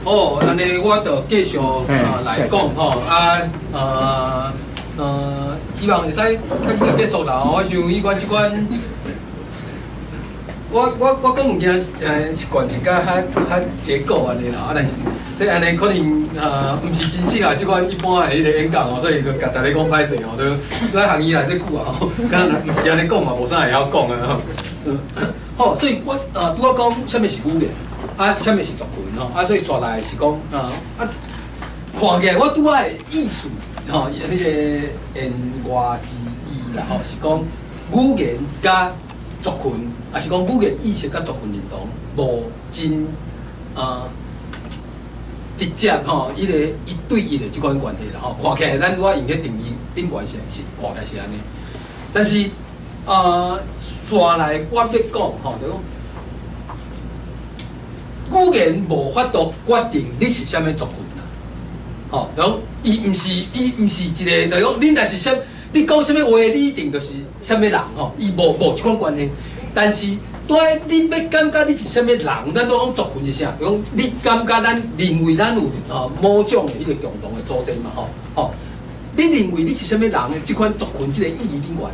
好，按呢我就繼續啊來講吼啊希望會使較緊就結束啦。我想彼款這款，我講物件習慣是較較較結構按呢啦，啊但是這按呢可能啊毋是真適合這款一般的彼個演講哦，所以就共大家講歹勢吼，都在行業內底久啊吼，敢若毋是按呢講嘛，無啥會曉講啊吼。好，所以我拄仔講啥物是語言，啊，啥物是族群吼，啊，所以煞來是講啊，看起來我拄仔的意思吼，彼個言外之意啦吼，是講語言佮族群，抑是講語言意識佮族群認同無真直接吼，彼個一對一的這款關係啦吼。看起來咱拄仔用彼定義頂懸是看起來是按呢，但是煞來我欲講吼，就講語言無法度決定你是啥物族群啦，吼，就講伊毋是一個，就講你若是啥，你講啥物話，你一定就是啥物人吼，伊無這款關係。但是，對你欲感覺你是啥物人，咱都講族群是啥？就講你感覺咱認為咱有吼某種的彼個共同的祖先嘛，吼吼。你認為你是啥物人的這款族群這個意義頂懸，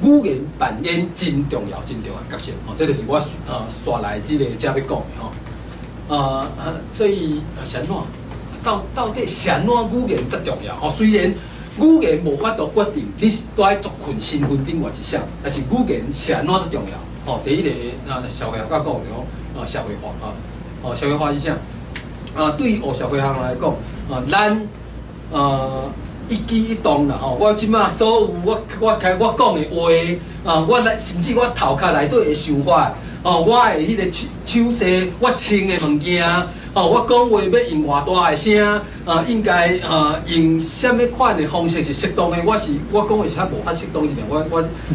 語言扮演真重要、真重要的角色，吼，這就是我煞來這個遮欲講的吼。所以是按怎？到底是按怎語言遮重要？吼，雖然語言無法度決定你是蹛佇族群身份頂懸是啥，但是語言是按怎遮重要？吼，第一個啊，社會學家講就講啊，社會化啊，哦，社會化是啥？啊，對學社會學來講，啊，咱一舉一動啦吼，我這馬所有我開我講的話，啊，我來甚至我頭殼內底的想法，哦，我的彼個手手勢，我穿的物件，哦，我講話欲用偌大的聲，啊，應該啊用啥物款的方式是適當的？我講話是較無較適當一點，我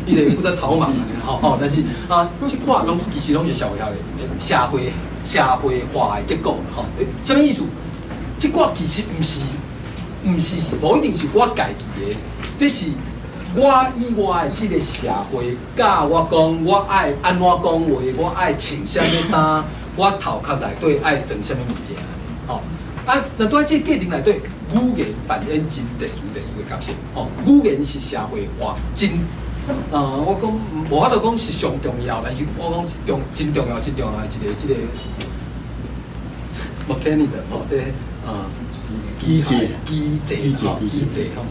彼個不知草莽按呢吼吼，但是啊，這寡攏其實攏是社會學的社會化的結果吼。啥物意思？這寡其實毋是無一定是我家己的，這是我以我的這個社會教我講，我愛按怎講話，我愛穿啥物衫，我頭殼內底愛裝啥物物件，吼。啊，若佇這個過程內底，語言扮演真特殊特殊的角色，吼。語言是社會化真，我講無法度講是上重要，但是我講是重真重要、真重要的一個這個 mechanism 吼，這個啊。機制，機制，吼，機制，吼，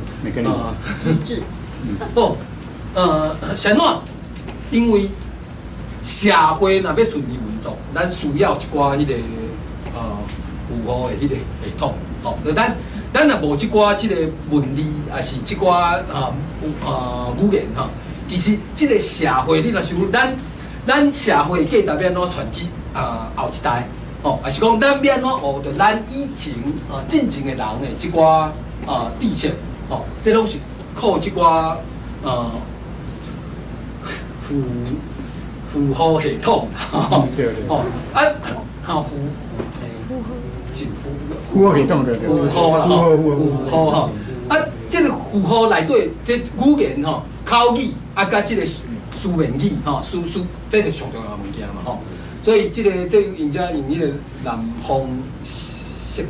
啊，機制。好，是按怎？因為社會若欲順利運作，咱需要一寡彼個符號的彼個系統，吼。就咱若無這寡這個文字，抑是這寡語言吼，其實這個社會你若想咱社會價值欲按怎傳去後一代？吼，抑是講咱欲按怎學著咱以前啊進前的人的這寡知識，吼，這攏是靠這寡符號系統，吼，啊，吼符是符符號系統對符號啦，吼，符號吼，啊，這個符號內底這語言吼，口語啊，佮這個書面語吼，書，這是上重要的物件嘛，吼。所以這個這用這用彼個南方式，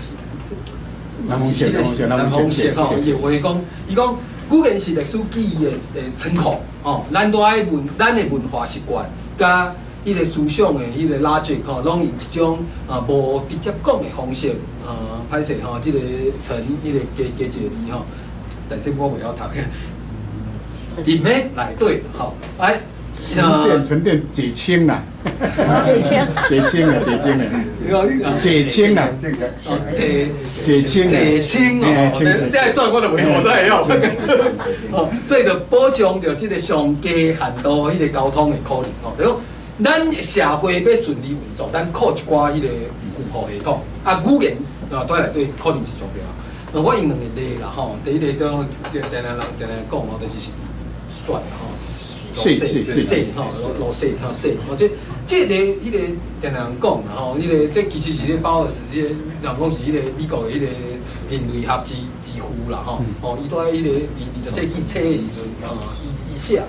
南方式，南方式吼，伊的話講，伊講語言是歷史記憶的倉庫，吼，咱都愛文，咱的文化習慣，佮彼個思想的彼個 logic 吼，攏用一種啊無直接講的方式，啊歹勢吼，這個陳彼個加加一個字吼，但這我袂曉讀，佇咩內底吼，哎。沉澱沉澱解清啦，解清，解清啦，解清啦，解清啦，這個，解解清，解清哦，這這我就袂，我才會曉。哦，所以就保障著這個上低限度彼個溝通的可能哦。就講咱社會欲順利運作，咱靠一寡彼個符號系統，啊語言啊對內底可能是上重要。我用兩個例啦吼，第一個就定定人定定講哦，就是雪吼。雪雪雪吼，落雪吼雪，哦這這個彼個定定人講啦吼，彼個這其實是咧鮑爾斯，這個人講是彼個美國的彼個人類學之父啦吼，哦，伊蹛彼個20世紀初的時陣，啊，伊寫的，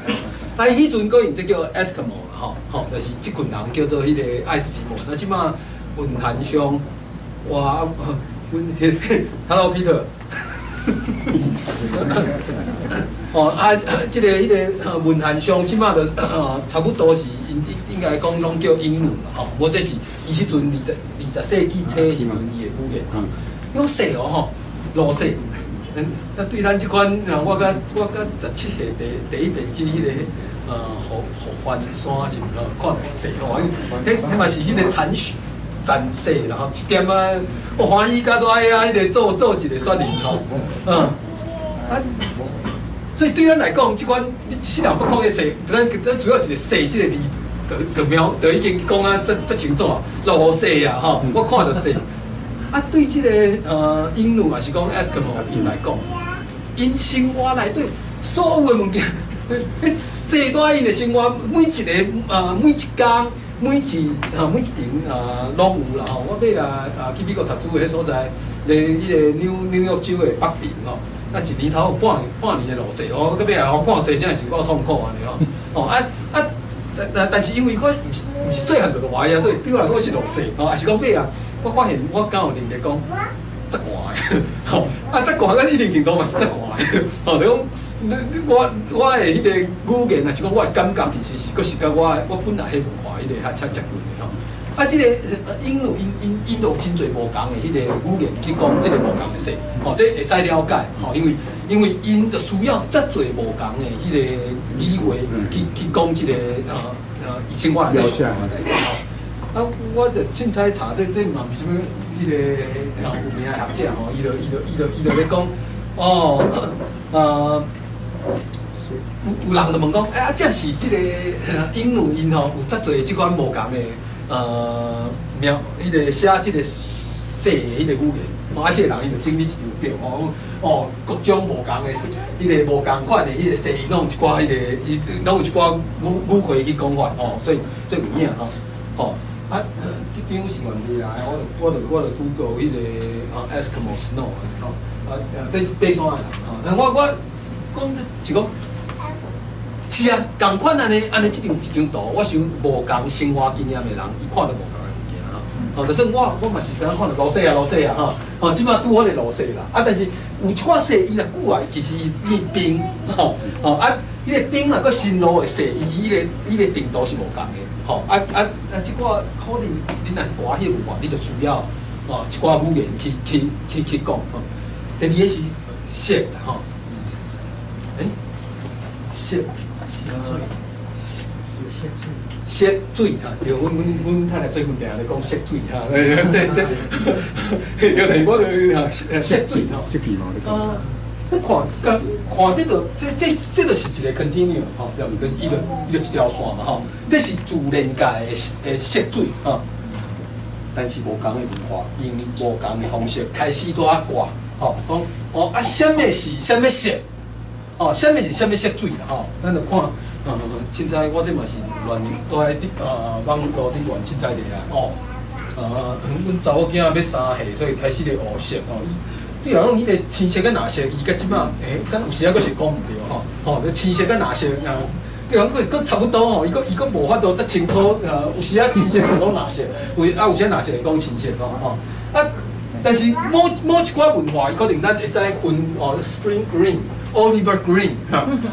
啊，伊彼陣閣用這叫 Eskimo 啦吼，吼，就是這群人叫做彼個愛斯基摩。那這馬文壇上哇！阮彼 Hello Peter。哦啊，這个彼个文獻上，這馬就差不多是𪜶應該講攏叫英語啦，吼。無這是伊彼陣20世紀初的時陣伊的語言吼。你講雪哦吼，落雪。那對咱這款，我佮17歲第一遍去彼个合歡山是毋吼，看著雪吼，彼嘛是彼个殘雪殘雪啦吼，一點仔，我歡喜甲都愛啊，彼個做一個雪人吼，啊，所以對咱來講，這款你一世人欲看見雪，咱需要一個雪這個字，就描就已經講啊，遮遮清楚啊，落雪啊吼，我看著雪。啊，對這個印度，抑是講 Eskimo 𪜶來講，𪜶生活內底所有的物件，彼雪蹛𪜶的生活，每一个啊，每一工，每一爿啊，攏有啦吼。我尾啊去美國讀書的彼所在，咧彼個紐約州的北爿吼，啊一年差不多半年的落雪哦，閣尾啊我看雪真是有夠痛苦按呢吼。哦啊啊，但是因為我毋是細漢就落啊，所以對我來講是落雪吼，抑是講尾啊，我發現我敢有能力講遮寒的，吼啊遮寒，咱一定程度嘛是遮寒的，吼就講我的彼個語言，抑是講我的感覺，其實是閣是佮我本來彼文化彼個較較接近的吼。啊，這個印度𪜶𪜶𪜶都有真濟無仝的彼個語言去講這個無仝的說，吼，這會使了解，吼，因為𪜶就需要遮濟無仝的彼個語彙去講這個伊生活內底上重要的代誌吼。啊，我就凊彩查這嘛毋是啥物彼個有名的學者吼，伊就咧講，哦，有人就問講，欸啊，這是這個印度𪜶吼有遮濟這款無仝的描彼個寫這個雪的彼個語言，吼啊，這個人伊就整理一張表，吼，哦，各種無仝的，彼個無仝款的彼個雪，伊攏有一寡彼個，伊攏有一寡語彙去講法，吼，所以這有影吼，吼。啊，這張是原未來，我就 Google 彼個啊 Eskimo Snow 吼，啊，這是爬山的人吼，但我講是講，是啊，仝款按呢按呢，這張一張圖，我想無仝生活經驗的人，伊看著無仝的物件吼。吼，就算我嘛是敢若看著落雪啊落雪啊吼，吼，這馬拄好咧落雪啦。啊，但是有一寡雪，伊若久啊，其實伊變冰吼，吼啊，彼個冰若閣深落的雪，伊彼個程度是無仝的。吼，啊啊啊！這寡可能恁若是跋彼個文化，你就需要哦一寡語言去講吼。第二个是色啦吼，欸，色，色水哈，對，阮太太最近定定咧講色水哈，這，對，就是我就哈色水吼。色水嘛，你講。啊，你看，看看這個，這就是一個 continuum 吼，對毋？就是伊就一條線嘛吼。這是自然界的色水吼，但是無仝的文化，用無仝的方式開始拄仔掛吼，講哦啊，啥物是啥物色？哦，啥物是啥物色水啦吼？咱就看，凊彩我這嘛是亂蹛佇網路頂亂凊彩咧啊，哦，啊，阮查某囝欲3歲，所以開始咧學色吼。對啊，講彼個青色佮藍色，伊佮這馬，欸，咱有時仔閣是講毋著吼，吼，青色佮藍色啊，對啊，閣差不多吼，伊閣無法度遮清楚，啊，有時仔青色就講藍色，有時藍色會講青色吼，吼，啊，但是某一寡文化，伊可能咱會使分哦，spring green、olive green，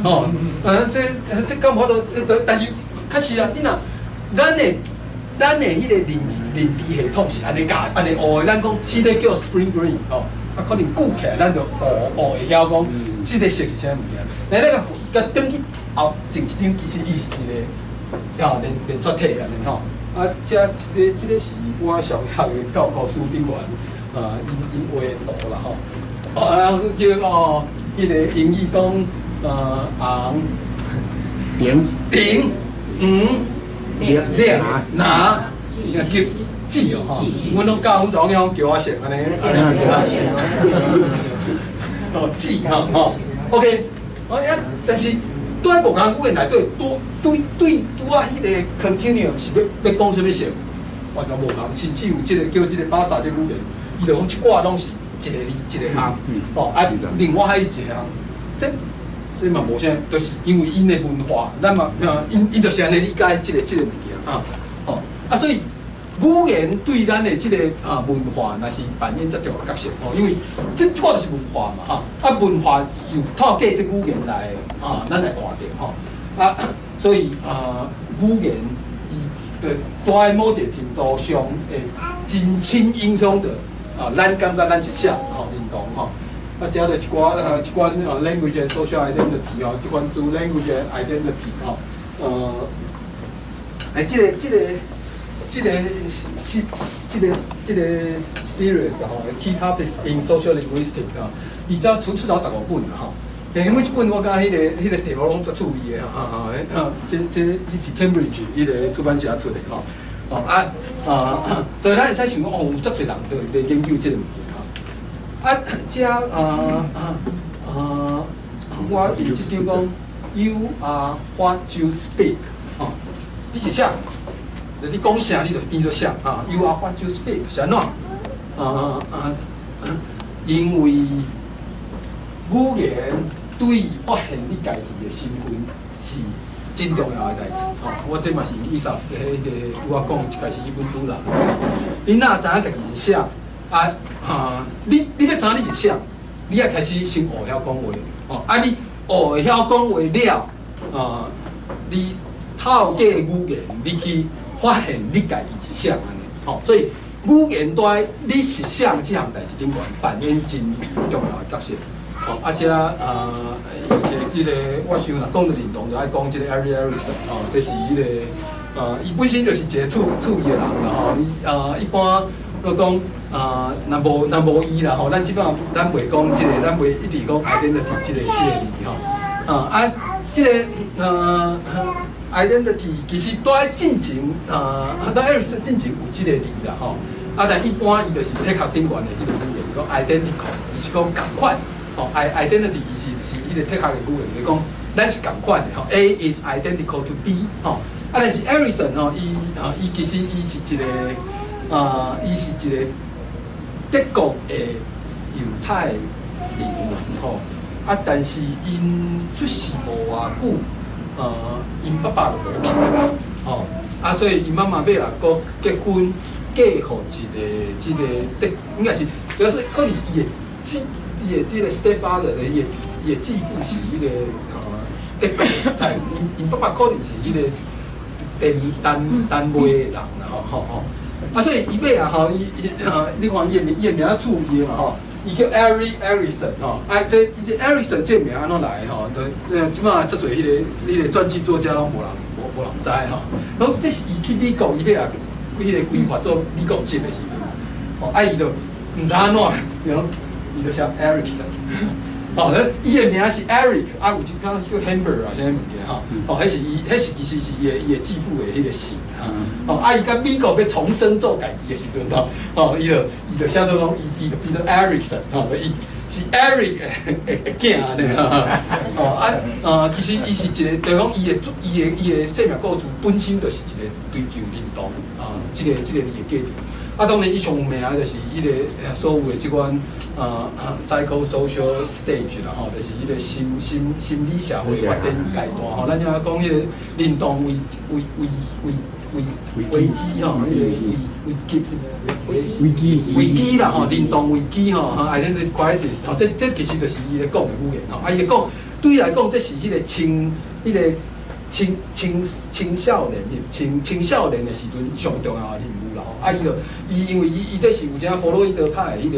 吼，啊，這敢無法度，但是確實啊，你若咱的彼個認知系統是按呢教、按呢學的，咱講這個叫 spring green，吼。啊，可能久起來，咱就學會曉講，這個色是啥物件。但那個佮轉去後前一張，其實伊是一個啊連續體按呢吼。啊，這個是我小學的教書頂懸啊，𪜶畫的圖啦吼。啊，叫哦，彼個英語講紅、橙、橙、黃、綠、藍、橘、紫哦吼，阮攏教阮查某囝講叫我色按呢，按呢，哦，紫吼吼，OK，哦啊，但是對無仝語言內底，拄對對拄仔彼個 continuum 是欲講啥物色，完全無仝，甚至有這個叫這個巴薩這個語言，伊就講這寡攏是一個字一個項，哦啊，另外還是一個項，這嘛無啥，就是因為𪜶的文化，咱嘛𪜶就是按呢理解這個物件啊，哦啊，所以。語言對咱的這個文化，若是扮演遮重要角色吼，因為這這就是文化嘛吼，文化由透過這語言來咱來看著吼，所以語言伊對在某一個程度上會真深影響著咱感覺咱是啥吼認同吼。遮就一寡language and social identity 吼，這款做 language and identity 吼，這個 series 吼，key topics in social linguistics 吼，伊才出咗15本啦吼。每一本我感覺彼個題目攏足趣味的吼，吼，這是 Cambridge 彼個出版社出的吼。哦啊，所以咱會使想講，哦，有足濟人佇咧研究這個物件吼。遮我有這張講，You are what you speak，吼，你是啥？你講啥，你就變做啥啊？You are what you speak 是按怎？因為語言對發現你家己的身份是真重要的代誌吼。我這嘛是伊莎彼個拄仔講，一開始彼本書啦。你若知影家己是啥？你欲知影你是啥？你愛開始先學曉講話吼。你學會曉講話了，你透過語言，你去發現你家己是啥按呢？吼，所以語言在你是啥這項代誌頂懸扮演真重要的角色。吼，遮這個我想若講著認同，就愛講這個 Erik Erikson 吼，這是彼個伊本身就是一個趣趣味的人啦吼。伊一般你講若無伊啦吼，咱這擺咱袂講這個，咱袂一直講 identity 這個字吼。這個identity 其實佇進前佇 Erikson 進前有這個字啦吼。但一般伊就是哲學頂懸的這個語言，講 identical，伊是講仝款。吼，identity 其實是彼個哲學的語言，就是講咱是仝款的吼，A is identical to B 吼。但是 Erikson 吼，伊其實伊是一個德國的猶太人吼。但是𪜶出世無偌久，𪜶爸爸就無去吼。所以𪜶媽媽尾仔閣結婚，嫁予一個這個德，應該是，表示可能是伊的姊。伊的這個 stepfather 的伊的繼父是彼個德國猶太人，𪜶爸爸可能是彼個丹麥的人啦吼吼吼。所以伊尾啊吼，伊伊你看伊的名趣味嘛吼，伊叫 Erik Erikson 吼。這 Erikson 這名按怎來吼？就這擺足濟彼個傳記作家攏無人知吼。然後這是伊去美國，伊尾啊彼個規劃做美國籍的時陣，吼，伊就毋知按怎，然後伊就寫 Erikson，哦，伊的名是 Eric，有一工叫 Hamber 啊，啥物物件吼，哦，彼是伊，彼是其實是伊的繼父的彼個姓哈，哦，伊佮美國欲重生做家己的時陣吼，哦，伊就寫做講，伊就變做 Erikson，吼，伊是 Eric 的囝按呢，哦，其實伊是一個，就是講伊的生命故事本身就是一個追求認同啊，這個字的過程。當然，伊上有名的就是彼個所有的這款psychosocial stage 啦吼，就是彼個心理社會發展階段吼。咱遮講彼個認同危機吼，彼個危急危機危機啦吼，認同危機吼，identity crisis 吼，這其實就是伊咧講的語言吼。伊咧講對伊來講，這是彼個青彼個青青青少年的青少年的時陣上重要的任務啦吼。伊就伊因為伊這是有一弗洛伊德派的彼個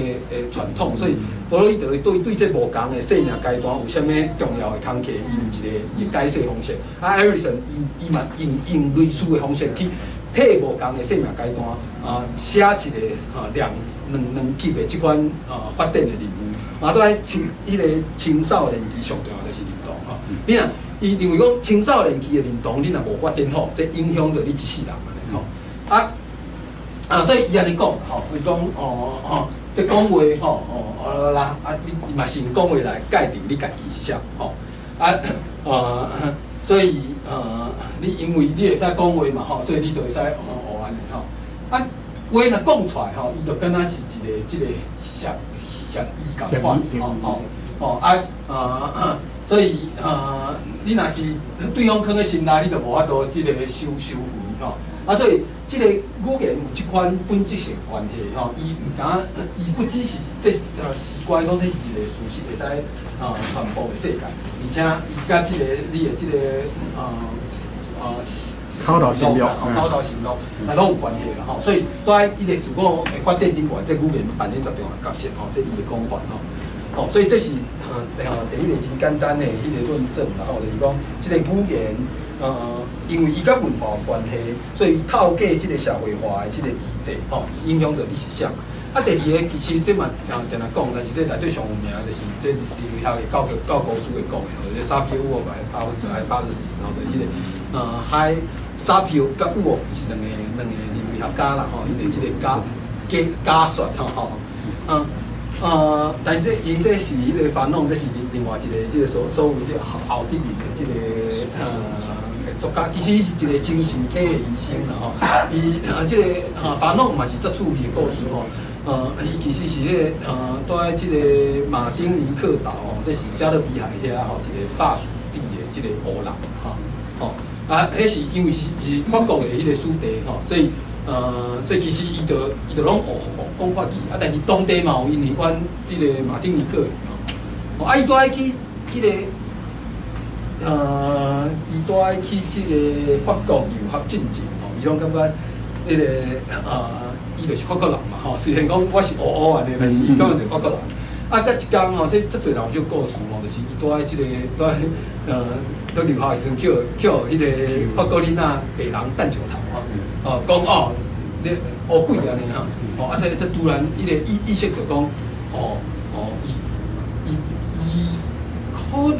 傳統，所以弗洛伊德對這無仝的生命階段有啥物重要的工課，伊有一個伊的解釋方式。艾瑞森伊嘛用類似的方式去替無仝的生命階段寫一個兩級的這款發展的任務。對彼個青少年期上重要就是認同吼。你若伊認為講青少年期的認同，你若無發展好，這影響著你一世人按呢吼。所以伊按呢講吼，伊講哦吼，這講話吼哦啦，你伊嘛是用講話來界定你家己是啥吼。所以你因為你會使講話嘛吼，所以你就會使學按呢吼。話若講出來吼，伊就敢若是一個這個協議仝款吼吼。吼啊啊，所以你若是對方囥佇心內，你就無法度這个收回吼。啊，所以這个語言有這款本質性關係吼，伊毋敢，伊不只是這事關講這是一個事實會使傳播的世界，而且伊佮這個你的這个口頭承諾，口頭承諾，啊，攏有關係啦吼。所以蹛佇伊個自我的發展頂懸，這語言扮演足重要的角色吼，這伊的講法吼。吼，所以這是第一個真簡單的彼个論證啦吼，就是講這个語言，因為伊佮文化有關係，所以透過這个社會化的這个機制，吼，影響著你是啥。啊，第二个其實這嘛定定講，但是這內底上有名就是這人類學的教科書會講的，就是薩皮爾沃夫 hypothesis 吼，就是彼个海薩皮爾佮沃夫是兩個人類學家啦吼，𪜶的這个假說吼吼，嗯。但是這𪜶這是彼個法農，這是另外一個這个所謂這奧地利的這个作家，其實伊是一個精神科的醫生啦吼。伊這个法農嘛是足趣味的故事吼。伊其實是彼个蹛佇這個馬丁尼克島吼，這是加勒比海遐吼一個法屬地的這個烏人吼吼。啊，彼是因為是法國的彼個屬地吼，所以其實伊就攏學講法語啊，但是當地嘛有𪜶彼款彼個馬丁尼克吼，啊，伊蹛愛去這个法國留學進前吼，伊攏感覺彼个伊就是法國人嘛吼，雖然講我是烏烏按呢，但是伊感覺就是法國人。啊，佮一工吼，這足濟人有這個故事吼，就是伊蹛佇這個蹛佇留學的時陣，去予彼个法國囡仔白人擲石頭吼。哦，講哦，你烏鬼按呢哈，哦，啊，所以才突然彼个意識著講，哦哦，伊可能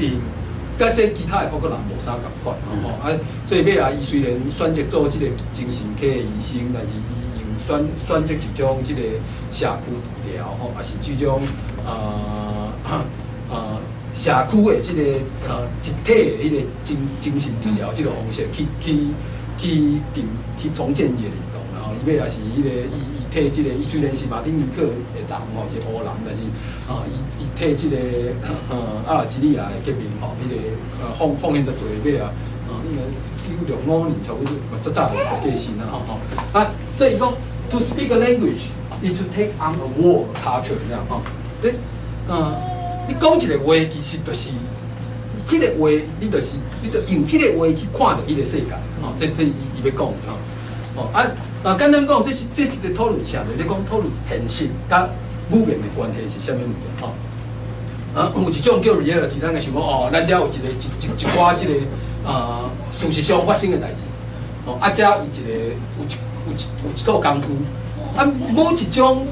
佮這其他的法國人無啥仝款吼，啊，所以尾仔伊雖然選擇做這个精神科的醫生，但是伊用選擇一種這个社區治療吼，也是這種社區的這个集體的彼个精神治療這个方式去重建伊的認同，然後伊尾也是彼个伊替這个，伊雖然是馬丁尼克的人吼，是烏人，但是啊，伊替這个阿爾及利亞的革命吼，彼个奉獻足濟尾啊，應該1965年差不多嘛，足早就過身啦吼吼。啊，所以講，to speak a language is to take on a world culture 這樣吼。這你講一个話，其實就是彼个話，你就用彼个話去看著彼个世界，吼，這伊欲講的吼。哦啊啊，簡單講，這是佇討論啥？咧講討論現實佮語言的關係是啥物物件？吼。啊，有一種叫 reality，咱會想講哦，咱遮有一個一一一寡這个事實上發生的代誌，哦，啊，遮有一個有一有一有一套工具，啊，某一種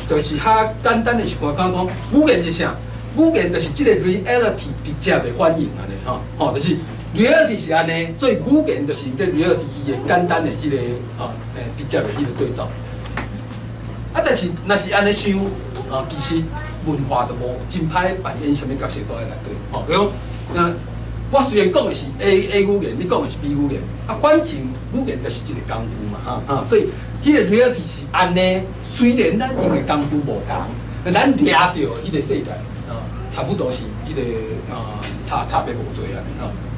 就是較簡單的想法講，語言是啥？語言就是這個 reality 直接的反應按呢，吼，吼，就是 reality 是按呢，所以語言就是這 reality 伊的簡單的這个直接的彼个對照。啊，但是若是按呢想，啊，其實文化就無真歹扮演啥物角色佇內底，吼，比如講，那我雖然講的是 A 語言，你講的是 B 語言，啊，反正語言就是一个工具嘛，哈哈，所以彼个 reality 是按呢，雖然咱用的工具無仝，咱掠著彼个世界，啊，差不多是彼个差別無濟按呢，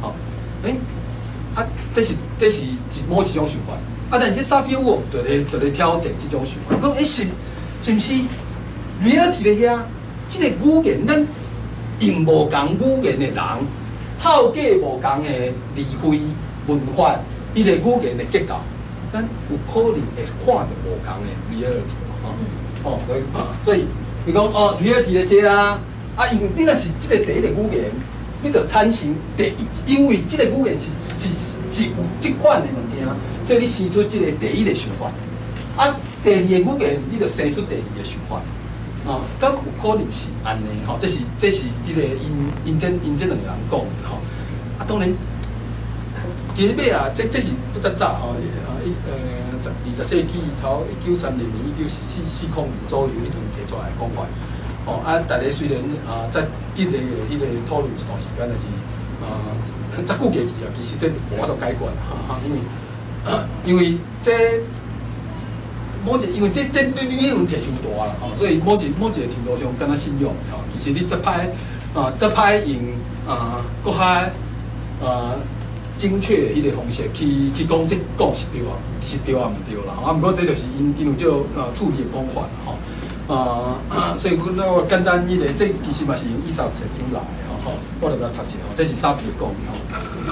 吼，吼，欸，啊，這是某一種想法，啊，但是這薩皮爾沃夫就咧挑戰這種想法，講欸是毋是 reality 咧遐，這个語言咱用無仝語言的人，透過無仝的字彙、文法，彼个語言的結構，咱有可能會看著無仝的 reality 嘛，吼，哦，所以伊講哦，reality 咧這啊，啊，因為你若是這个第一個語言，你就產生第一，因為這個語言是有這款的物件，所以你生出這个第一個想法，啊，第二个語言你就生出第二個想法。哦，敢有可能是按呢？吼，這是彼个𪜶這兩個人講的吼。啊，當然，其實尾啊，這是不足早吼，啊一20世紀頭1930年、1940年左右彼陣提出來的講法。哦，啊，逐家雖然啊在激烈的彼个討論一段時間，但是啊，遮久過去啊，其實這無法度解決哈，因為這某一個，因為這理論提傷大啦，吼，所以某一個程度上敢若信仰吼，其實你這擺啊，這擺用啊，閣較啊精確的彼個方式去講，這講是對啊，是對啊，毋對啦。啊，毋過這就是𪜶有這個啊處理的講法吼。啊，所以阮那個簡單彼個，這其實嘛是用伊索寫出來的吼，吼，我來共讀一下吼，這是薩皮爾講的吼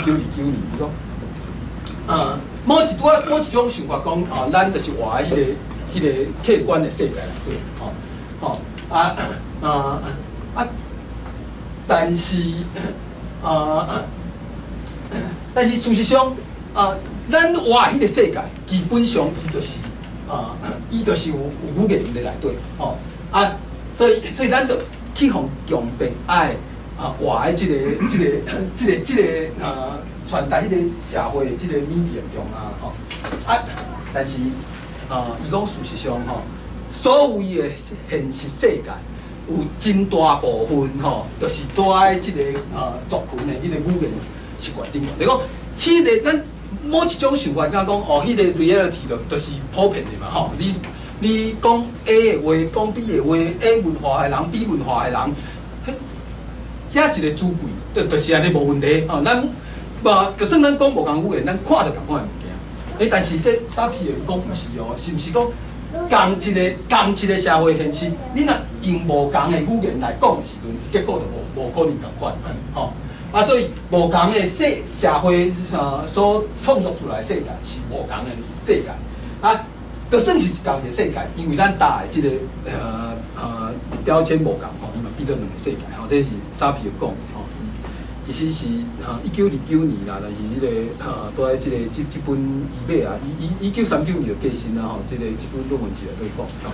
，1929年伊講。啊，某一種想法講啊，咱就是活佇彼個客觀的世界內底，吼，吼啊啊啊！但是事實上啊，咱活佇彼個世界，基本上伊就是有語言佇內底，吼啊，所以咱就去予強迫愛啊活佇這個啊，傳達彼個社會的這個 medium 中啊，吼啊，但是啊，伊講事實上吼，所謂的現實世界有真大部分吼，就是蹛佇這個啊族群的彼個語言習慣頂懸。你講彼個咱某一種想法，敢講哦，彼個 reality 就是普遍的嘛，吼。你講 A 的話，講 B 的話，A 文化的人，B 文化的人，彼遐一個主櫃，就是按呢無問題吼。咱無，就算咱講無仝語言，咱看著仝款的物件。欸，但是這薩皮爾講毋是哦，是毋是講仝一個社會現實？你若用無仝的語言來講的時陣，結果就無可能仝款，吼。啊，所以無仝的社會啊所創作出來的世界是無仝的世界。啊，就算是仝一個世界，因為咱搭的這個標籤無仝吼，伊嘛變做兩個世界吼。這是薩皮爾講的吼。其實是1929年啦，但是彼個哈，蹛佇這個這本伊尾啊，伊1939年就過身啦吼，這個這本論文集內底講吼。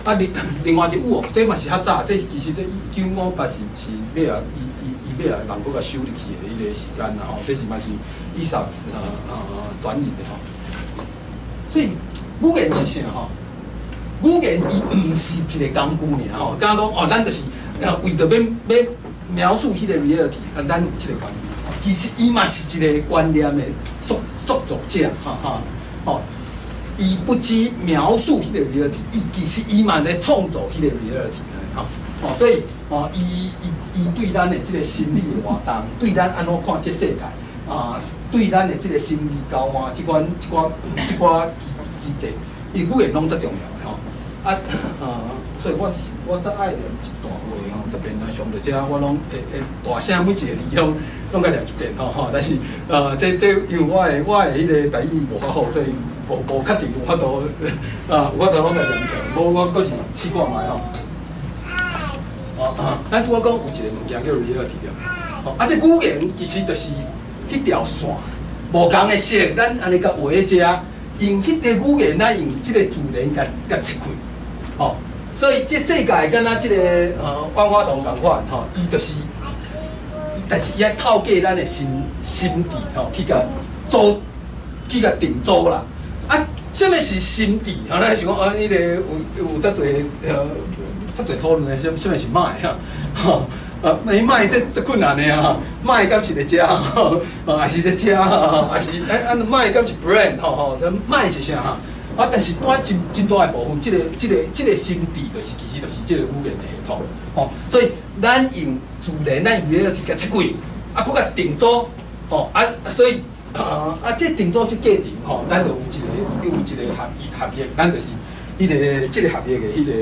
啊，另外是有哦，這嘛是較早，這其實這1958是尾啊，伊尾啊，人閣共收入去的彼個時間啦吼，這是嘛是伊索啊啊轉譯的吼。所以語言是啥吼？語言伊毋是一個工具爾吼，敢若講哦，咱就是為著欲描述彼個 reality，啊，咱有這個觀念。其實伊嘛是一個觀念的塑造者，哈哈，吼。伊不只描述彼個 reality，伊其實伊嘛咧創造彼個 reality，吼，吼，所以吼，伊對咱的這個心理的活動，對咱按怎看這世界，啊，對咱的這個心理交換，這款這寡這寡機制，伊語言攏足重要的吼。啊啊，所以我足愛念一段話吼，特別若上著遮，我攏會大聲每一個字攏共念一遍吼吼。但是這因為我的彼個台語無較好，所以無確定有法度攏共念出來。無我閣是試看覓吼。哦，咱拄仔講有一個物件叫 reality 對。吼，啊，這語言其實就是彼條線，無仝的色，咱按呢共畫佇遮，用彼個語言，咱用這個自然共切開。吼，所以這世界敢若這個萬花筒仝款吼，伊就是，但是伊愛透過咱的心智吼，去共組，去共定組啦。啊，啥物是心智？吼，咱就講啊，彼個有遮濟討論的，啥物是 mind 哈？吼，啊，你 mind 這困難的啊，mind 敢是咧食，吼，啊，還是咧食，還是欸啊，mind 敢是 brain 吼吼，這 mind 是啥哈？啊，但是蹛真大的部分，這個心智就是其實就是這個語言的系統，吼，所以咱用自然，咱用個去共切開，啊，閣共定組，吼，啊，所以啊啊，這定組這過程吼，咱就有一個合約，咱就是這個合約的彼個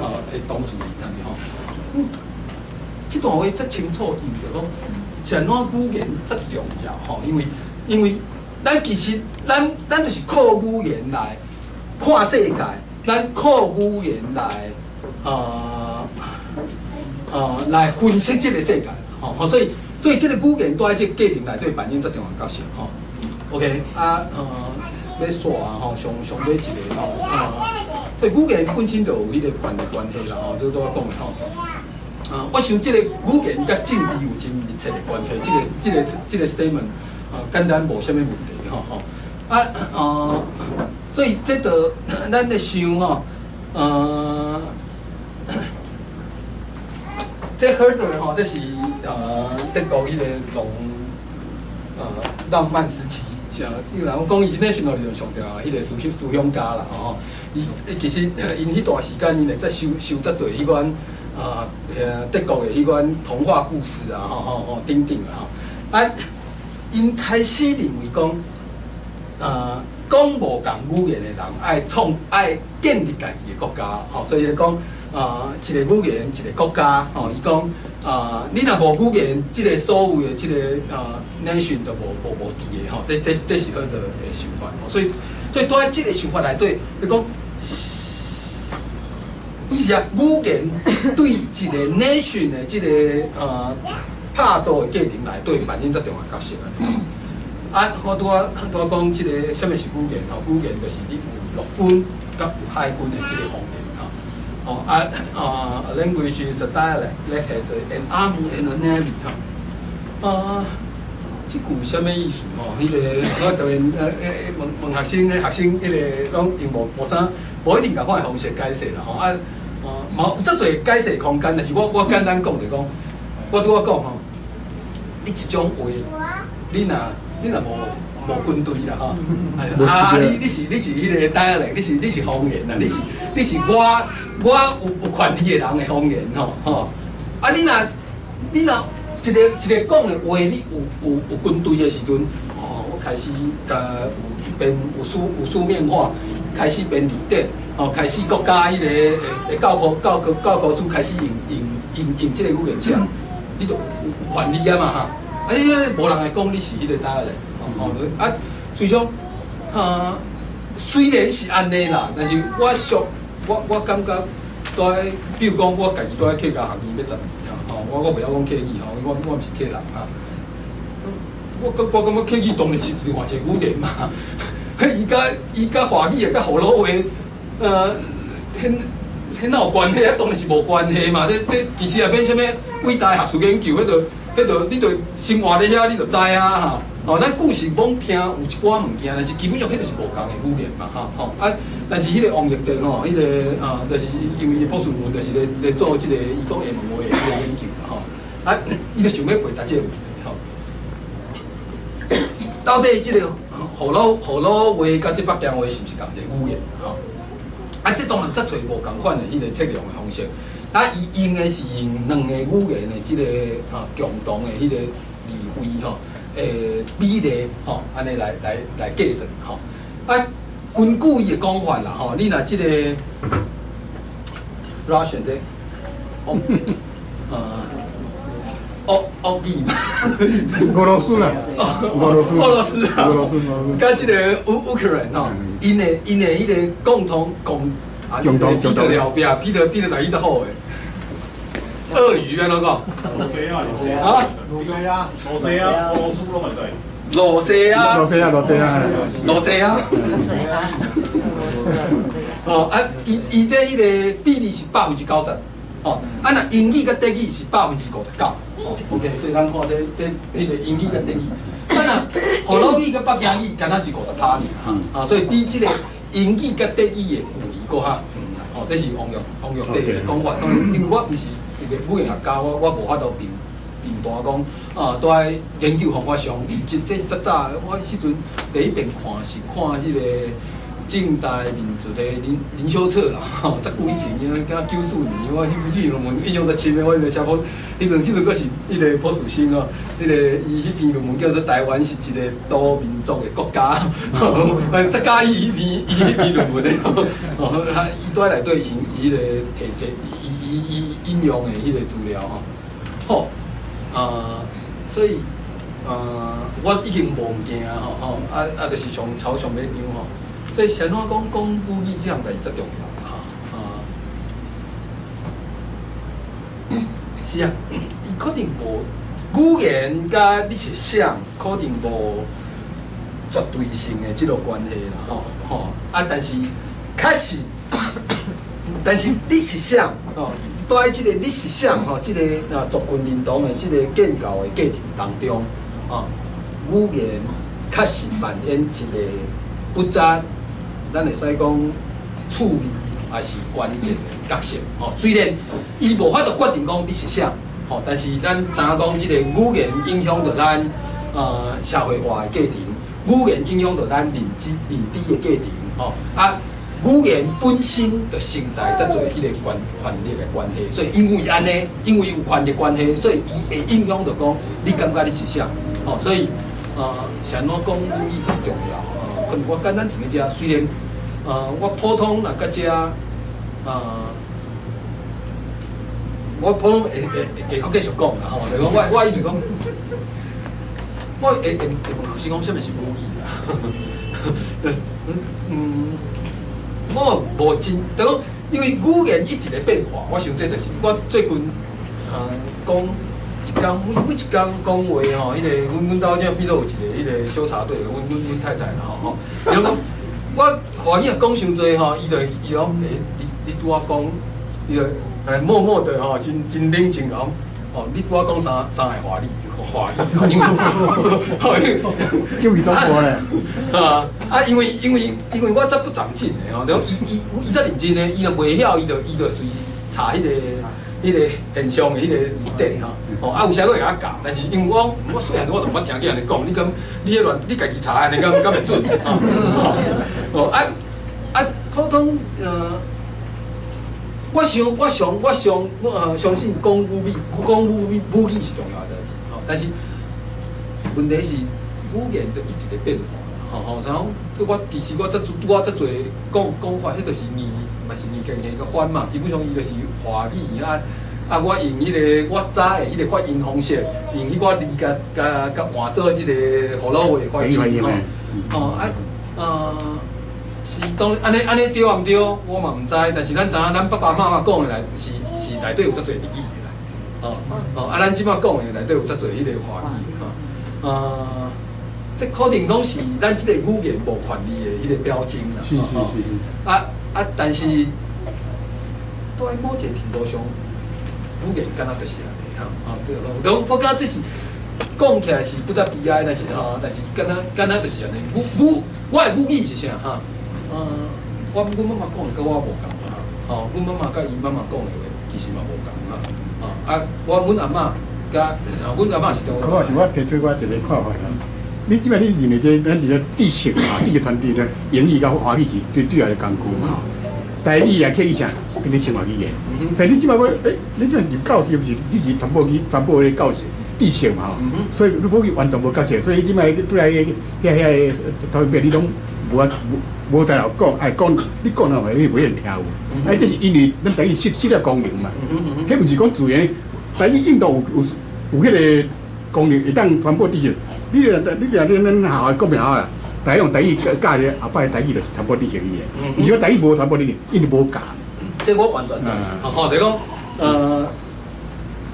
啊的當事人，按呢吼。這段話遮清楚，意味著講，是按怎語言遮重要吼？因為咱其實咱就是靠語言來看世界，咱靠語言來分析這個世界，吼，所以這個語言蹛佇這個過程內底扮演遮重要角色，吼。OK，啊，欲煞啊，吼，上上尾一個吼，啊，所以語言本身就有彼個權力關係啦，吼，這拄仔講的吼。啊，我想這個語言佮政治有真密切的關係，這個 statement 啊，簡單無啥物問題，吼吼。啊，所以這就咱咧想吼，這 Herder 吼，這是德國彼個浪漫時期。像伊人講伊是 nationalism 上重要彼个思想家啦，吼。伊其實𪜶彼段時間，𪜶會在收遮濟彼款啊，德國的彼款童話故事啊，吼吼吼等等啊，吼。啊，𪜶開始認為講，講無仝語言的人愛建立家己的國家，吼，所以咧講啊，一個語言一個國家，吼，伊講啊，你若無語言，這個所謂的這個nation 就無佇的吼，這是彼個的想法，所以佇這個想法內底，伊講是啊，語言對一個 nation 的這個拍造的過程內底扮演遮重要角色啊！啊，我拄仔講這個啥物是語言吼？語言就是你有陸軍佮有海軍的這個方言吼。哦啊啊，a language is a dialect that has an army and a navy 吼。啊，這句啥物意思吼？彼個我特別問問學生，彼學生彼個攏用無啥，無一定共款的方式解釋啦吼。啊，哦，嘛有遮濟解釋空間，但是我簡單講就講，我拄仔講吼，你一種話，你若無軍隊啦吼，啊你是彼個 dialect，你是方言啦，你是我有權利的人的方言吼吼。啊你若一個一個講的話，你有軍隊的時陣，哦，我開始共有編有書面化，開始編字典，哦，開始國家彼個的教科書開始用這個語言寫，你就有權利啊嘛哈。啊，你無人會講你是彼個 dialect，吼啊，所以講，啊，雖然是按呢啦，但是我屬我感覺，蹛，比如講，我家己蹛客家學院欲10年啊，吼，我袂曉講客語吼，我毋是客人哈。我感覺客語當然是另外一個語言嘛，伊佮華語啊，佮河洛話，彼哪有關係啊？當然是無關係嘛。這其實也免啥物偉大學術研究，彼就你就生活咧遐，你就知啊吼。哦，咱舊時攏聽有一寡物件，但是基本上彼就是無仝的語言嘛，吼吼啊！但是彼個王育德吼，彼個啊，就是因為伊博士論文就是咧做這個伊講廈門話的這個研究嘛，吼啊，伊就想欲回答這個問題吼。到底這個河洛話佮這北京話是毋是仝一個語言？吼啊，這當然遮濟無仝款的彼個測量的方式。啊，伊用的是用兩個語言的這個共同的彼個字彙吼。比例吼，按呢來計算吼。啊，根據伊的講法啦吼，你若這個 Russian 這，烏語嘛，俄羅斯啦，俄羅斯，俄羅斯啊，俄羅斯，佮這個烏克蘭吼，𪜶的彼個共同共啊，共同彼得了壁，彼得台語較好的。俄語按怎講？羅西亞，羅西亞，啊？羅西亞，羅西亞，俄羅斯攏會使。羅西亞，羅西亞，羅西亞，羅西亞。哦，啊，伊這彼個比例是90%，哦，啊，若英語佮德語是59%，哦，OK，所以咱看這彼個英語佮德語，啊，若荷魯語佮北京語，敢若是50趴爾，哈，啊，所以比這個英語佮德語的距離閣較遠啦，哦，這是王育德的講法，當然，因為我毋是一個語言學家，我無法度評斷講，啊，蹛研究方法上，伊這這早，我彼陣第一遍看是看彼個近代民族的林修策啦，吼，遮久以前，因為敢94年，我彼篇論文印象遮深的，我彼個寫博，彼陣閣是彼個博士生哦，彼個伊彼篇論文叫做《台灣是一個多民族的國家》，我遮佮意彼篇論文的，哦，伊蹛內底引伊彼個提提伊引用的彼個資料吼，好，啊，所以啊，我已經無物件吼吼，啊，就是上頭上尾張吼。所以，是按怎講講語語這項代誌遮重要哈啊？是啊，伊可能無語言佮你是啥，可能無絕對性的這個關係啦吼吼啊！但是確實，但是你是啥吼？蹛這個你是啥吼？這個啊族群認同的這個建構的過程當中，啊，語言確實扮演一個不只咱會使講趣味，抑是關鍵的角色吼。雖然伊無法度決定講你是啥，吼，但是咱知影講這個語言影響著咱社會化的過程，語言影響著咱認知的過程，吼啊，語言本身就承載遮濟彼個權力的關係，所以因為按呢，因為有權力關係，所以伊會影響著講你感覺你是啥，吼，所以是按怎講語語足重要，可能我簡單停佇遮，雖然我普通若佮遮，我普通會閣繼續講啦，吼，就是講我意思講，我會問老師講，啥物是母語啦？我無真，就講因為語言一直咧變化，我想這就是我最近講一工每一工講話吼，彼個阮兜這邊都有一個彼個小插隊，阮太太啦吼，伊攏講我華語講傷濟吼，伊就伊講你拄仔講，伊就默默的吼，真冷靜講，哦，你拄仔講三个華語，華語，因為叫伊怎播咧？啊，因為我遮不長進的吼，就伊遮認真的，伊若袂曉，伊就隨查彼個現象的彼個字典吼，哦啊有時閣會共我教，但是因為我細漢我就毋捌聽見按呢講，你敢你彼亂你家己查按呢敢會準？哦啊普通我想我想我想我相信講母語是重要的代誌吼，但是問題是語言就一直咧變化。吼吼，像講，這我其實我遮拄仔遮濟講法，彼就是硬，嘛是硬硬佮翻嘛。基本上伊就是華語啊啊！我用彼個我知的彼個發音方式，用彼寡字共換做這個葫蘆話發音吼。吼啊是當按呢對毋對，我嘛毋知。但是咱知影，咱爸爸媽媽講的來是內底有遮濟日語的啦。哦哦啊，咱這擺講的內底有遮濟彼個華語吼。這可能攏是咱這個語言無權利的彼個表徵啦。啊啊！但是在某一個程度上，語言敢若就是按呢吼。吼，對，我感覺這是講起來是不才悲哀，但是吼，但是敢若就是按呢。我的母語是啥哈？阮媽媽講的佮我無仝哈。吼，阮媽媽佮伊媽媽講的話其實嘛無仝哈。啊，我阮阿嬤佮阮阿嬤是中國。我是我提出我一個看法啦。你這擺你認為這咱一個知識嘛，知識傳遞咧，英語佮華語是最主要的工具嘛。台語也客語啥，變做生活語言。所以你這擺要，你這入教是毋是只是傳播去傳播彼個教識知識嘛？吼，所以你母語完全無角色。所以你這擺對來遐個投影片，你攏無在後講，愛講你講了話，你袂一定聽有。哎，這是因為咱台語失了功能嘛。彼毋是講自然，台語印度有彼個功能，會當傳播知識。你若咱學校國民學校啦，大家用台語教咧，後擺台語就是傳播知識語言。毋是講台語無傳播知識，因為無教。這我完全同意。吼，就講，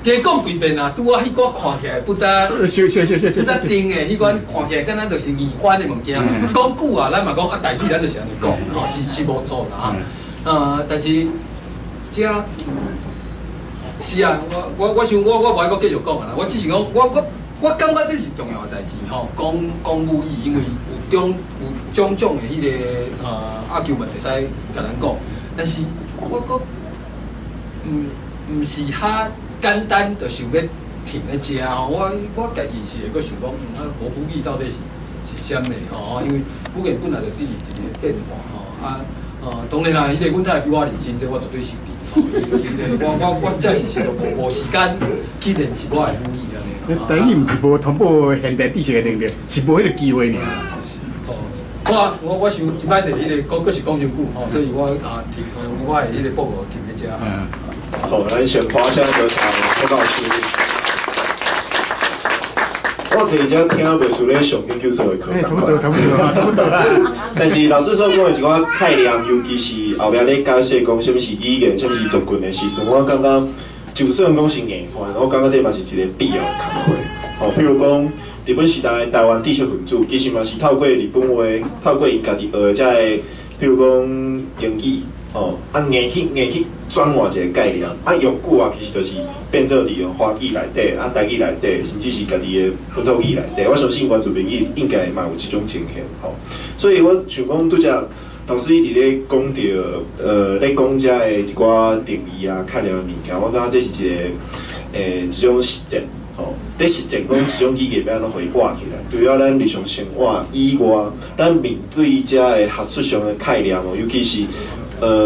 加講幾遍啊，拄仔彼個看起來不知不知定的，彼款看起來敢若就是硬翻的物件。講久啊，咱嘛講啊，台語咱就是按呢講，吼，是無錯啦哈。但是這是啊，我想我無愛閣繼續講啊啦，我只是講我感覺這是重要的代誌吼，講講母語，因為有種種的彼個argument 會使共咱講，但是我閣毋是遐簡單就想欲停佇遮吼，我家己是會閣想講，啊，無母語到底是啥物吼？因為語言本來就佇咧變化吼，啊，當然啦，彼個阮太太比我認真，這我絕對承認吼。伊個我這是實無時間去練習我的母語按呢。台語毋是無傳播現代知識的能力，是無彼個機會爾。好啊，我想真歹勢，彼個閣閣是講傷久吼，所以我啊停，我的彼個報告停佇遮。好，咱先拍聲多謝郭老師。我坐遮聽袂輸咧上研究所的課。差不多，差不多，差不多啦。但是老師所講的一寡概念，尤其是後壁咧解釋講啥物是語言，啥物是族群的時陣，我感覺就算講是硬翻，我感覺這嘛是一個必要的工課。吼，譬如講日本時代台灣知識分子，其實嘛是透過日本話，透過𪜶家己學的這个，譬如講英語，吼，啊硬去轉換一個概念，啊用久啊，其實就是變做佇用華語內底，啊台語內底，甚至是家己的本土語內底。我相信原住民語應該嘛有這種情形，吼。所以我想講，拄才老師一直咧講著，咧講遮的一寡定義啊、概念的物件，我感覺這是一個，一種實踐。吼，咧實踐講這種語言欲按怎予伊活起來。除了咱日常生活以外，咱面對遮个學術上的概念哦，尤其是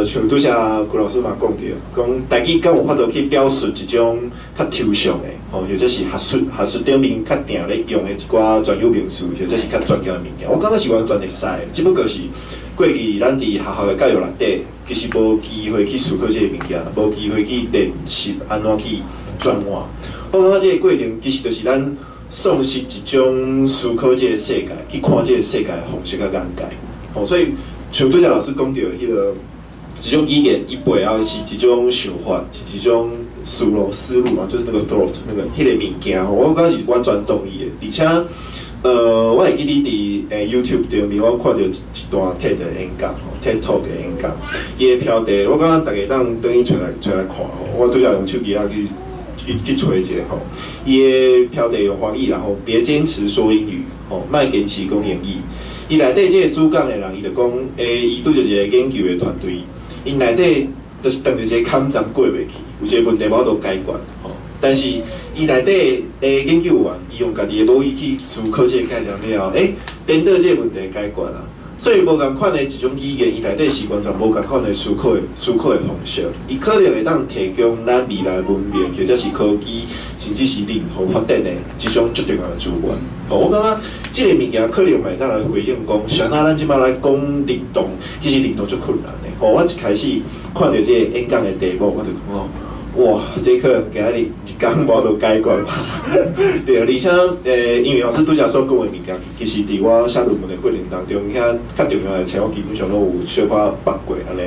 像拄才邱老師嘛講著，講台語敢有法度去表述一種較抽象的，吼，或者是學術頂面較定咧用的一寡專有名詞，或者是較專業的物件，我感覺是完全會使的，只不過是過去咱佇學校的教育內底，其實無機會去思考這个物件，無機會去練習按怎去轉換。我感覺這个過程其實就是咱喪失一種思考這个世界，去看這个世界的方式佮眼界。吼，所以像拄才老師講著彼个這種語言，伊背後是一種想法，是一種思路嘛，就是那個 thought 那個彼个物件吼，我感覺是完全同意的。而且，我會記得佇YouTube 頂面，我看著一段 TED 的演講，吼，TED Talk 的演講，伊的標題，我感覺大家當轉去揣來看吼，我拄才用手機仔去揣一下吼，伊的標題用華語啦吼，別堅持說英語，吼，莫堅持講英語。伊內底這個主講的人，伊就講，伊拄著一個研究的團隊，𪜶內底就是當著一個坎站過袂去，有一個問題無法度解決，吼。但是伊內底的研究員，伊用家己的母語去思考這個概念了後，顛倒這個問題解決啊。所以無仝款的一種語言，伊內底是完全無仝款的思考的方式。伊可能會當提供咱未來文明，或者是科技，甚至是任何發展的這種足重要的資源。吼，我感覺這个物件可能嘛會當來回應講，是按怎咱這擺來講認同，其實認同足困難的。吼，我一開始看著這個演講的題目，我就講哦，哇，這可能今仔日一工無法度解決吧。對，而且因為老師拄才所講的物件，其實佇我寫論文的過程當中，遐較重要的冊我基本上攏有小可捌過按呢。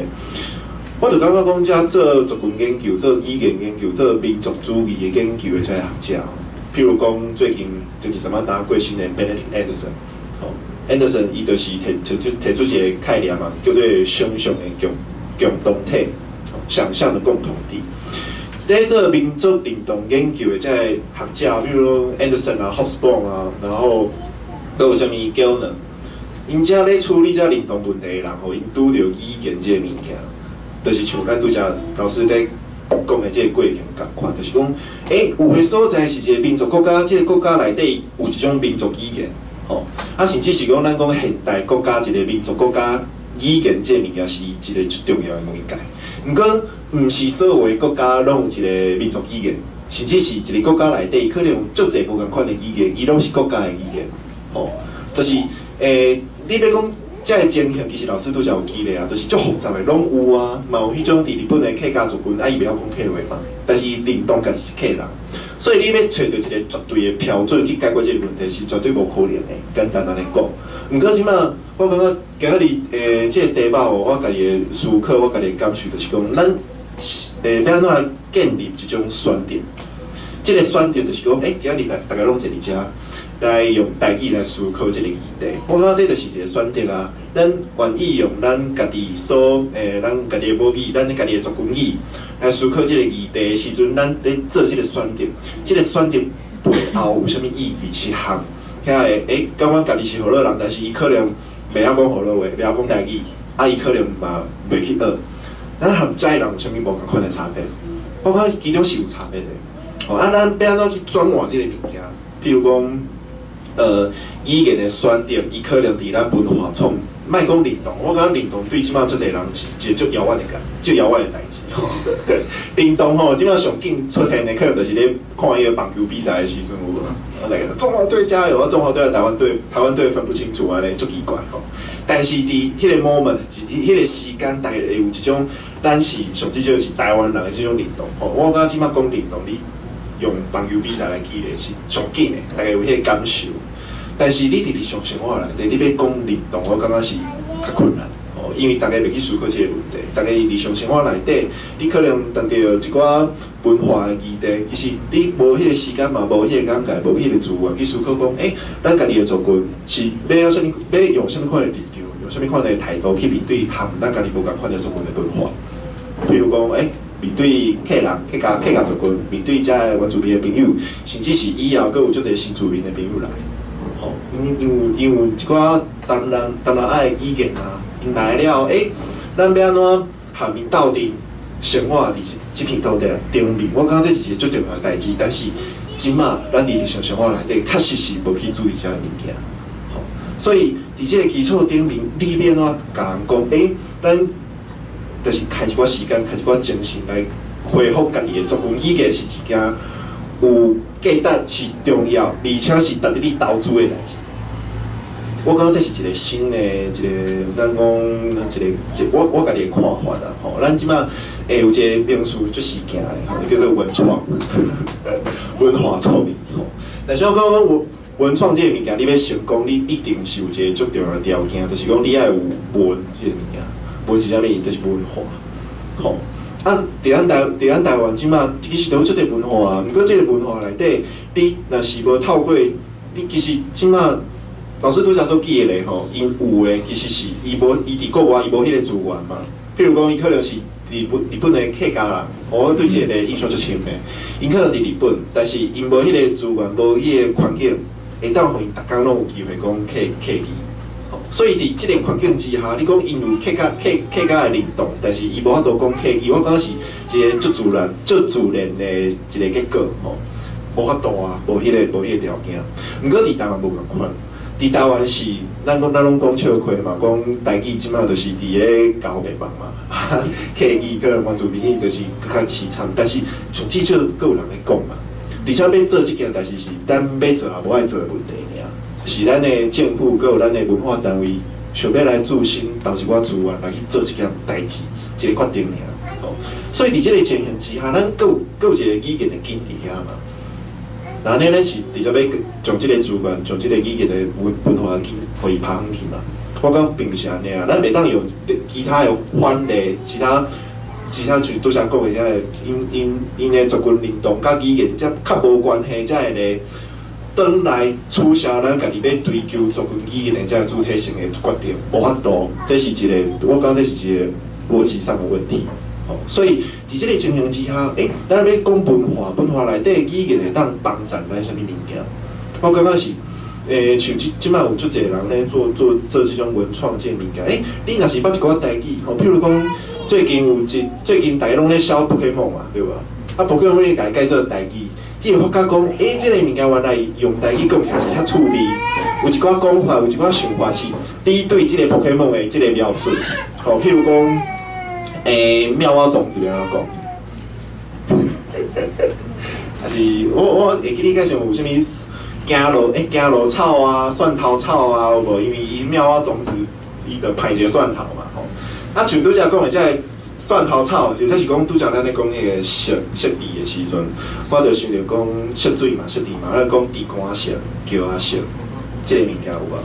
我就感覺講，遮做族群研究、做語言研究、做民族主義的研究的這些學者，譬如講最近前一陣仔剛過身的 Benedict Anderson，吼，Anderson 伊就是提出一個概念嘛，叫做想象的共同體，想象的共同體。咧做民族認同研究的這个學者，比如 Anderson 啊、Hobsbawm 啊，然後閣有啥物 Gellner，𪜶遮咧處理這認同問題的人吼，𪜶拄著語言這个物件，就是像咱拄才老師咧講的這个過程仝款，就是講，有的所在是一個民族國家，這个國家內底有一種民族語言，吼，啊，甚至是講咱講現代國家一個民族國家語言這个物件是一個足重要的媒介。毋過，毋是所有的國家攏有一個民族語言，甚至是一個國家內底可能有足濟無仝款的語言，伊攏是國家的語言，吼，就是，你欲講這个情形，其實老師拄才有舉例啊，就是足複雜的攏有啊，嘛有彼種佇日本的客家族群，啊伊袂曉講客話嘛，但是伊認同家己是客人，所以你欲揣著一個絕對的標準去解決這個問題，是絕對無可能的，簡單按呢講。毋過這擺，我感覺今仔日這个題目哦，我家己的思考，我家己的感受就是講，咱欲按怎來建立一種選擇？這个選擇就是講，今仔日大家攏坐佇遮，來用台語來思考這个議題。我感覺這就是一個選擇啊。咱願意用咱家己所咱家己的母語，咱家己的族群語來思考這个議題的時陣，咱咧做這个選擇，這个選擇背後有啥物意義？是和遐个感覺家己是河洛人，但是伊可能袂曉講河洛話，袂曉講台語，啊，伊可能嘛袂去學。咱和遮的人有啥物無仝款的差別？我感覺其中是有差別的。吼，啊，咱欲按怎去轉換這个物件？譬如講，語言的選擇，伊可能佇咱文化創，莫講認同，我感覺認同對這擺足濟人是一個足遙遠的感，足遙遠的代誌吼。認同吼，這擺上緊出現的可能就是咧看彼個棒球比賽的時陣有無？啊，來個中華隊加油啊！中華隊和台灣隊，台灣隊分不清楚按呢，足奇怪吼。但是佇彼個 moment，彼個時間，大家會有一種，咱是上至少是台灣人的這種認同吼。我感覺這擺講認同，你用棒球比賽來舉例是上緊的，大家有彼個感受。但是你佇日常生活內底，你欲講認同，我感覺是較困難哦，因為大家袂去思考這個問題。大家日常生活內底，你可能當著一寡文化的議題，其實你無彼個時間嘛，無彼個眼界，無彼個資源去思考講，咱家己的族群是欲啥物，欲用啥物款的立場，用啥物款的態度去面對和咱家己無仝款的族群的文化。譬如講，面對客人、客家族群，面對遮个原住民的朋友，甚至是以後閣有足濟新住民的朋友來，吼，因有一寡東南亞的語言啊，𪜶來了後，咱欲按怎和𪜶鬥陣生活佇這片土地頂面？我感覺這是一個足重要的代誌，但是這這馬咱佇日常生活內底確實是無去注意這个物件，吼。所以佇這个基礎頂面，你欲按怎共人講？咱就是開一寡時間，開一寡精神來恢復家己的族群語言，是一件有價值、是重要，而且是值得你投資的代誌。我感覺這是一個新的一個，咱講一個，我家己的看法啦吼。咱這馬會有一個名詞足時行的吼，叫做文創，文化創意吼。但是我感覺講文文創這個物件，你欲成功，你一定是有一個足重要的條件，就是講你愛有文這個物件。文是啥物？就是文化，吼。啊，佇咱台灣這馬其實都有足濟文化啊。毋過這個文化內底，你若是無透過，你其實這馬。老師拄才所記的咧吼，𪜶有的其實是伊無伊佇國外伊無彼個資源嘛。譬如講，伊可能是日本的客家人，我對這個印象足深的。𪜶可能佇日本，但是𪜶無彼個資源，無彼個環境，會當予𪜶逐工攏有機會講客語。所以佇這個環境之下，你講𪜶有客家的認同，但是伊無法度講客語，我感覺是一個足自然、足自然的一個結果吼。無法度啊，無彼個條件。毋過佇台灣無仝款。佇台灣是，咱講咱攏講笑話嘛，講台語這馬就是佇咧交白目嘛，客語可能原住民就是閣較悽慘，但是上至少閣有人咧講嘛。而且欲做這件代誌是咱欲做也無愛做的問題爾，是咱的政府閣有咱的文化單位想欲來注資投一寡資源來去做這件代誌，一個決定爾。吼，所以佇這個情形之下，咱閣有閣有一個語言的根佇遐嘛。那按呢，咱是直接欲將這個資源、將這個語言的文化根，予伊拍遠去嘛？我感覺並毋是按呢啊，咱袂當用其他的反例，其他像拄才講的遐个，𪜶的族群認同佮語言這較無關係，才會來轉來取消咱家己欲追求族群語言的這个主體性的決定，無法度，這是一個，我感覺這是一個邏輯上的問題。所以，佇這個情形之下，咱欲講文化，文化內底語言會當幫助咱啥物物件？我感覺是，像這這擺有足濟人咧做這種文創這个物件。你若是捌一寡台語吼，譬如講，最近大家攏咧燒 Pokemon 嘛，對無？啊，Pokemon 你共伊改做台語，你會發覺講，這个物件原來用台語講起來是遐趣味。有一寡講法，有一寡想法是，你對這个 Pokemon 的這个描述，吼，譬如講。妙蛙種子欲按怎講？還是我會記得敢像有啥物驚羅草啊、蒜頭草啊，有無？因為伊妙蛙種子，伊就派一個蒜頭嘛，吼。啊，像拄才講的這个蒜頭草，或者是講拄才咱咧講彼個色色字的時陣，我就想著講色水嘛、色字嘛，咱講豬肝色、轎仔色，這个物件有無？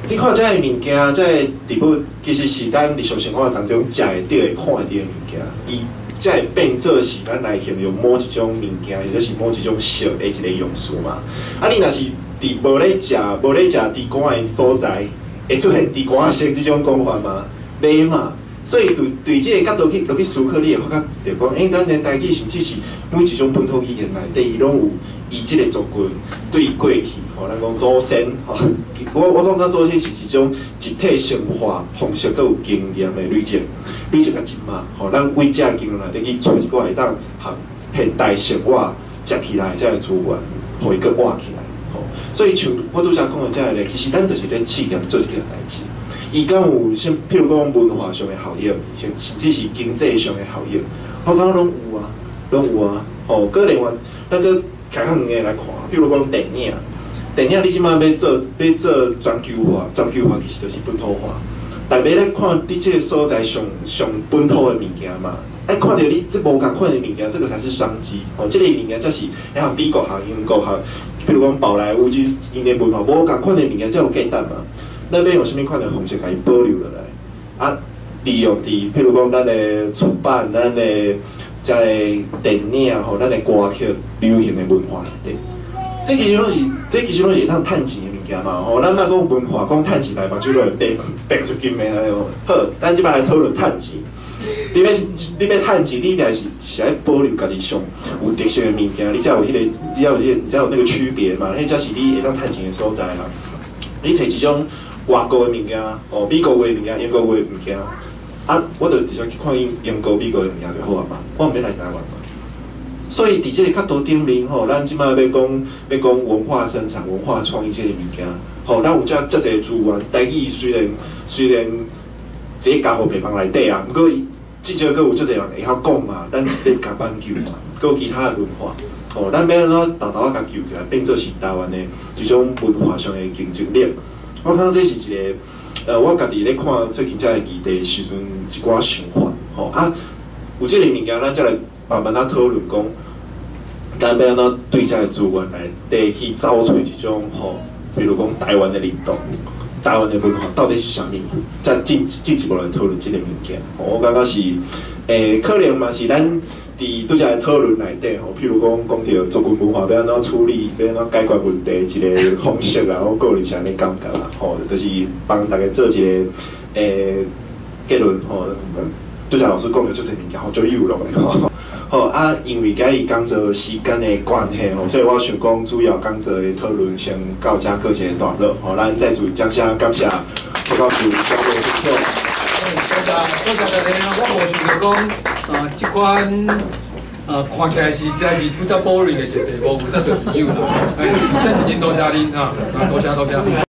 你看這个物件，這个植物其實是咱日常生活當中食會著、會看會著的物件，伊才會變做是咱來形容某一種物件，或者是某一種色的一個用詞嘛。啊，你若是佇無咧食豬肝的所在，會出現豬肝色這種講法嗎？袂嘛。所以對對這个角度去落去思考，你會發覺著講，咱的台語甚至是每一種本土語言內底，伊攏有伊這个族群對過去，吼，咱講祖先，吼，我感覺祖先是一種集體生活方式，閣有經驗的累積，累積到這馬，吼，咱為這經驗內底去揣一寡會當和現代生活接起來這个資源，予伊閣活起來，吼。所以像我拄才講的這个咧，其實咱就是咧試驗做這件代誌。伊敢有啥？譬如講文化上的效益，甚至是經濟上的效益，我感覺攏有啊，攏有啊。吼，閣另外，咱閣較遠的來看，譬如講電影，電影你這馬欲做全球化，全球化其實就是本土化。逐家咧看你這个所在上上本土的物件嘛，愛看著你這無仝款的物件，這个才是商機。吼，這个物件才是會和美國和英國和，譬如講寶萊塢這𪜶的文化無仝款的物件才有價值嘛。咱欲用啥物款的方式共伊保留落來？啊，利用佇譬如講咱的出版、咱的這个電影吼、咱的歌曲、流行的文化內底，這其實攏是會當趁錢的物件嘛吼。咱莫講文化，講趁錢來目睭就會白白出金的按呢。好，咱這擺來討論趁錢。你欲趁錢，你著是愛保留家己上有特色的物件，你才有彼個，你才有彼個，才有那個區別嘛。彼才是你會當趁錢的所在啦。你摕一種外國的物件，哦，美國的物件、英國的物件，啊，我就直接去看𪜶英國、美國的物件就好啊嘛，我毋免來台灣嘛。所以伫這个角度頂面吼，咱這擺欲講文化生產、文化創意這个物件，吼，咱有遮遮濟資源。台語雖然佇咧家父病房內底啊，毋過至少閣有足濟人會曉講嘛，咱咧共挽救嘛，閣有其他的文化，吼，咱欲按怎沓沓仔共救起來，變做是台灣的一種文化上的競爭力。我感覺這是一個，我家己咧看最近這个議題的時陣，一寡想法，吼啊，有這個物件，咱才來慢慢仔討論講，咱欲按怎對這个資源內底去找揣一種吼，比如講台灣的認同、台灣的文化到底是啥物，再進一步來討論這个物件。我感覺是，可能嘛是咱佇拄才的討論內底吼，譬如講講著族群文化欲按怎處理，欲按怎解決問題一個方式啊，我個人是按呢感覺啦，吼，就是幫大家做一個結論吼。拄才老師講著足濟物件吼，足有落的吼。好啊，因為今日講座時間的關係吼，所以我想講主要講座的討論先到這告一個段落。吼，咱再次掌聲感謝郭教授、教授分享。多謝多謝大家，我無想著講啊，這款啊看起來是真是比較 boring 的一個題目，有遮濟朋友啦，哎，真是真多謝恁啊，啊多謝多謝。